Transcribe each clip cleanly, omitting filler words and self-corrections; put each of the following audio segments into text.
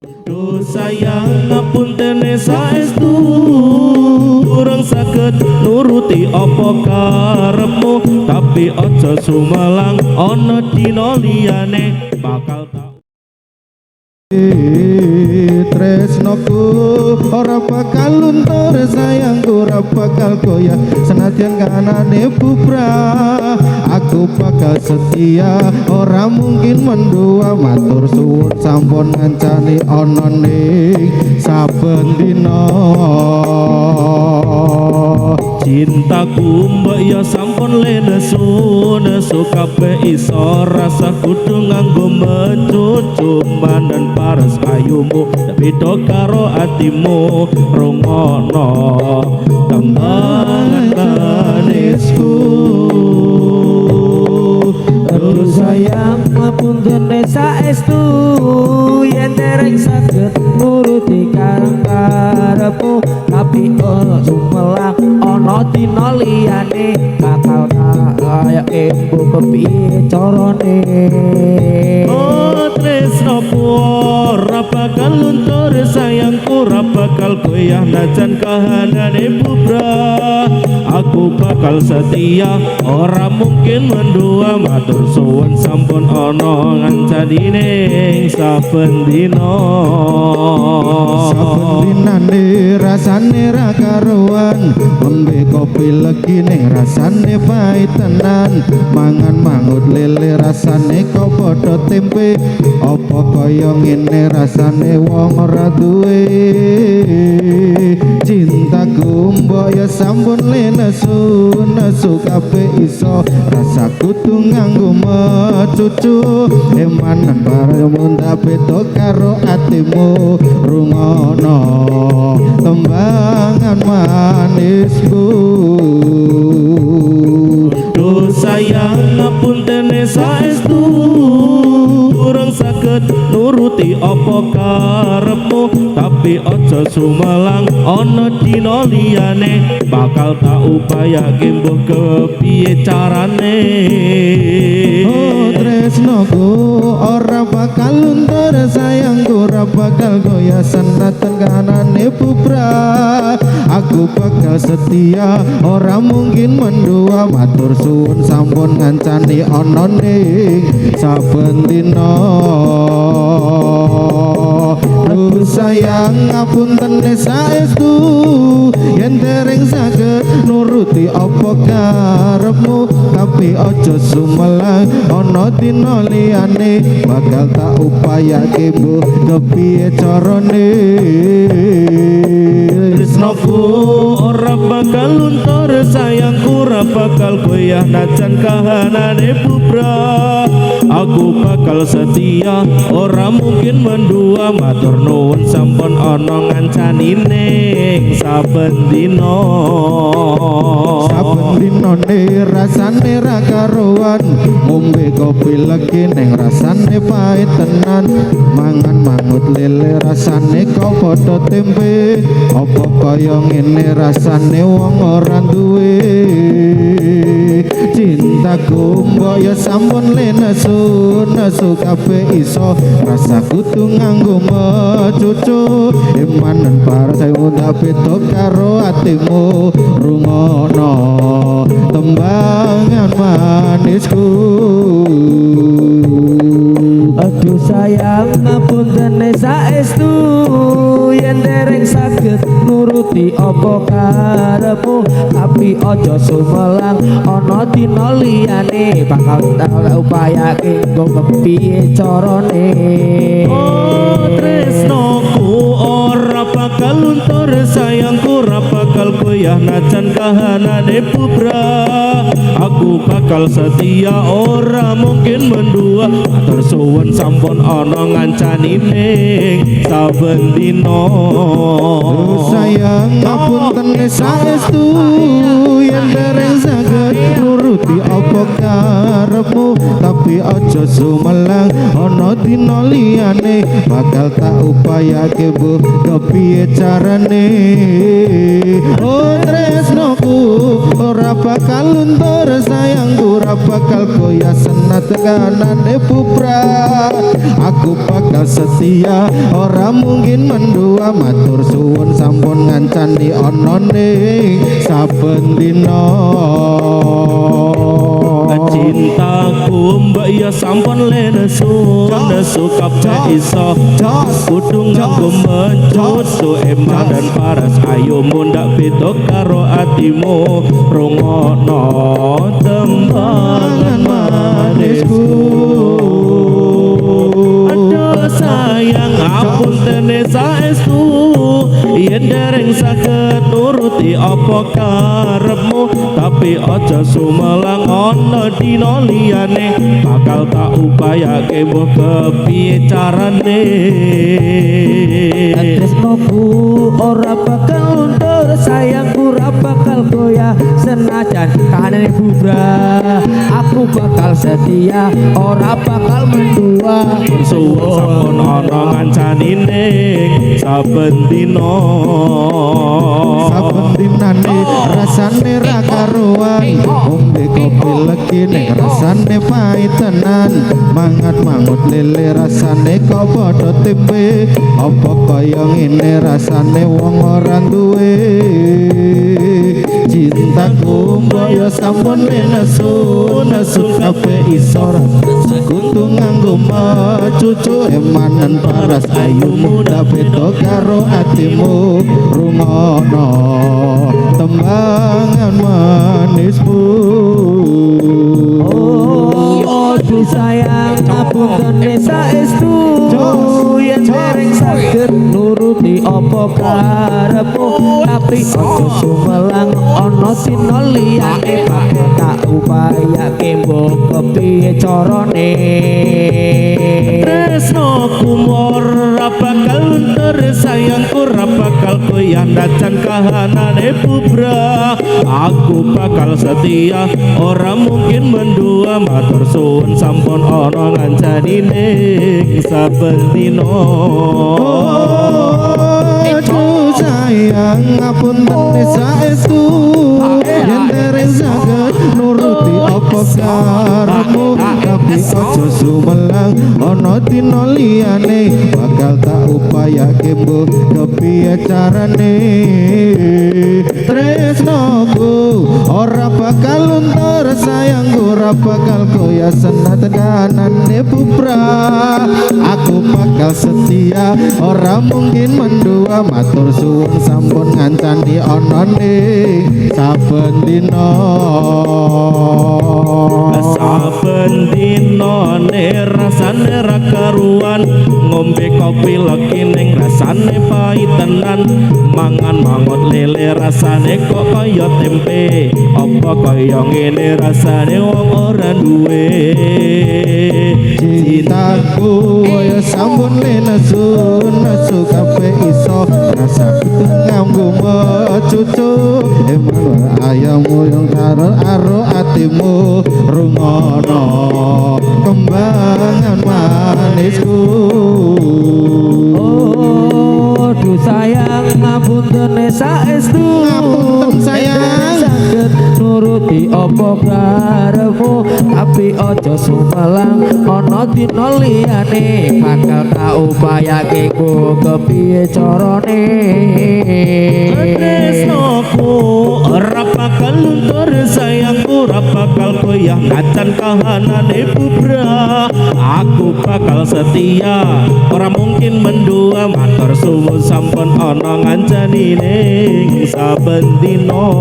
Duh sayang, ngapuntene saestu, urung saged nuruti apa karepmu, tapi aja sumelang, ana dina liyane bakal tak Tresnoku ora bakal luntur, sayangku ora bakal goyah, senadyan kanane bubrah aku bakal setia, ora mungkin mendua. Matur suwun sampun ngancani ana ning saben dina. Cintaku mbok ya sampun le nesu nesu, kabeh iso, rasah kudu nganggo mecucu. Manen pares ayumu beda karo atimu, rungokno tembangan manisku. Aduh sayang, ngapuntene saestu, yen dereng saged nuruti kang karepmu, tapi ora sumelang, ana dina liyane bakal kaya embo kepiye carane. Oh tresnoku ora bakal luntur, sayangku ora bakal goyah, najan kahanane bubrah aku bakal setia, ora mungkin mendua. Matur suwun sampun ana ngancani ning saben dina. Saben dinane rasane ra karuan, ngombe kopi legi ning rasane pahit tenan, mangan mangut lele rasane kok padha tempe, apa kaya ngene rasane wong ora duwe. Cintaku mbok ya sampun le nesu nesu, kabeh iso, rasah kudu nganggo mecucu. Emanan baremu tak beda karo atimu, rungono tembangan manisku. Duh sayang, ngapuntene saestu, urung saged nuruti apa karepmu, tapi aja sumelang, ana dina liyane bakal tak upayake mbuh kepiye carane. Oh tresnoku ora bakal luntur, sayangku ora bakal goyah, senajan kanane bubrah aku bakal setia, ora mungkin mendua. Matur suwun sampun ngancani ana ning saben dina. Duh sayang, ngapuntene saestu, yen dereng saged nuruti apa karepmu, tapi aja sumelang, ana dina liyane bakal tak upayake mbuh kepiye carane. Tresnoku ora bakal luntur, sayangku ora bakal goyah, najan kahanane bubrah aku bakal setia, ora mungkin mendua. Matur nuwun sampun ana ngancani ning saben dina. Saben dinane rasane ra karuan, ngombe kopi legi ning rasane pahit tenan, mangan mangut lele rasane kok padha tempe, apa kaya ngene rasane wong ora duwe. Cintaku mbok ya sampun le nesu nesu, kabeh iso, rasah kudu nganggo mecucu. Emanen para saya tak beda karo atimu, rungono tembangan manisku. Aduh sayang, ngapuntene saestu, yen dereng saged nuruti apa karepmu, tapi aja sumelang, ana dina liyane bakal tak upayake nggo kepiye carane. Oh tresnoku ora bakal luntur, sayangku ora bakal goyah, najan kahanane bubrah aku bakal setia, ora mungkin mendua. Matur suwun sampun ana ngancani ning saben dina. Sayang, ngapuntene saestu, yen dereng saged nuruti apa karepmu, tapi aja sumelang, ana dina liyane bakal tak upayake mbuh kepiye carane. Oh tresnoku. Ora bakal luntur sayangku, ora bakal goyah senajan bubrah. Aku bakal setia, ora mungkin mendua. Matur suwun sampun ngancani ana ning saben dina. Cintaku mbak ya sampun lenesu nesu kabeh iso kudu nganggo mencucu eman dan paras ayo mundak beda karo atimu rungokno tembangan manisku. Aduh sayang apuntene saestu yen dereng saged nuruti apa karepmu, tapi aja sumelang ana dina liyane bakal tak upayake mbuh kepiye carane. Tresnoku ora bakal luntur sayangku ora bakal goyah senajan kahanane bubrah. Aku bakal setia ora bakal mendua. Suwun sampun ana ngancani ning saben dina. Saben dinane rasane ra karuan, ngombe kopi legi ning rasane pahit tenan, mangat mangut lele rasane kok padha tempe, apa kaya ngene rasane wong ora duwe. Cintaku mbaya sampun nesu nesu kabeh iso kudu nganggo mecucu emanan paras ayumu ndak beda karo atimu rungono tembangan manismu. Oh aduh sayang ngapuntene saestu yen dereng saged nuruti apa karepmu, tapi aja sumelang ana dina liyane bakal tak upayake mbok kepiye carane. Tresnoku ora bakal luntur sayangku ora bakal goyah najan kahanane bubrah. Aku bakal setia ora mungkin mendua. Matur suwun sampun ana ngancani ning saben dina. Aduh sayang ngapuntene saestu yen dereng saged nuruti apa karepmu, tapi aja sumelang ana dina liyane bakal tak upayake mbuh kepiye carane. Tresnoku ora bakal luntur sayangku ora bakal goyah senajan bubrah. Aku bakal setia ora mungkin mendua. Matur suwun sampun ngancani ana ning saben dina. Saben dinane rasane ra karuan, ngombe kopi legi ning rasane pahit tenan, mangan mangut lele rasane kok kaya tempe, apa kaya ngene rasane wong ora duwe. Cintaku ya sampun lenesu nesu kabeh iso rasa kudu nganggo mecucu emang ayamu yang karo aro atimu rungono kembangan manisku. Oh aduh sayang ngapuntene saestu ngapunten sayang saged nuruti apa karepmu, tapi aja sumelang ana dina liyane bakal tak upayake ku kepiye carane. Tresnoku ora bakal luntur sayangku ora bakal goyah najan kahanane bubrah. Aku bakal setia ora mungkin mendua. Matur suwun sampun ana ngancani ning saben dina.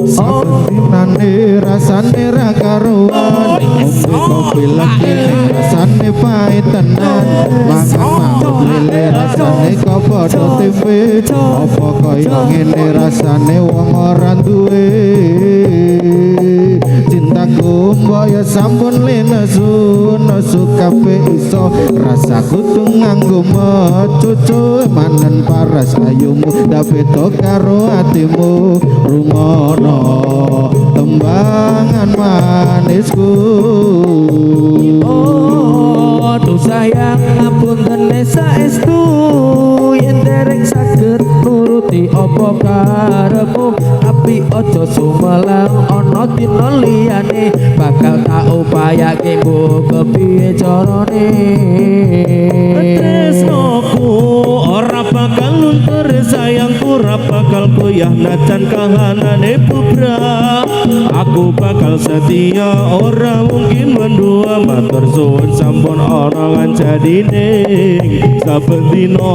Saben dinane rasane ra karuan, ngombe kopi legi ning rasane pahit tenan, mangan mangut lele rasane kok padha tempe, apa kaya ngene rasane wong ora duwe. Cintaku mbok ya sampun lenesu nesu kabeh iso rasa kudu nganggo mecucu manen paras ayumu ndak beda karo atimu rungono tembangan manisku. Oh aduh sayang ngapuntene saestu yen dereng saged nuruti Nuruti apa karepmu, tapi aja sumelang ana dina liyane bakal tak upayake mbok kepiye carane. Tresnoku ora bakal luntur, sayangku ora bakal goyah, najan kahanane bubrah aku bakal setia, ora mungkin mendua. Matur suwun sampun ana ngancani ning saben dina.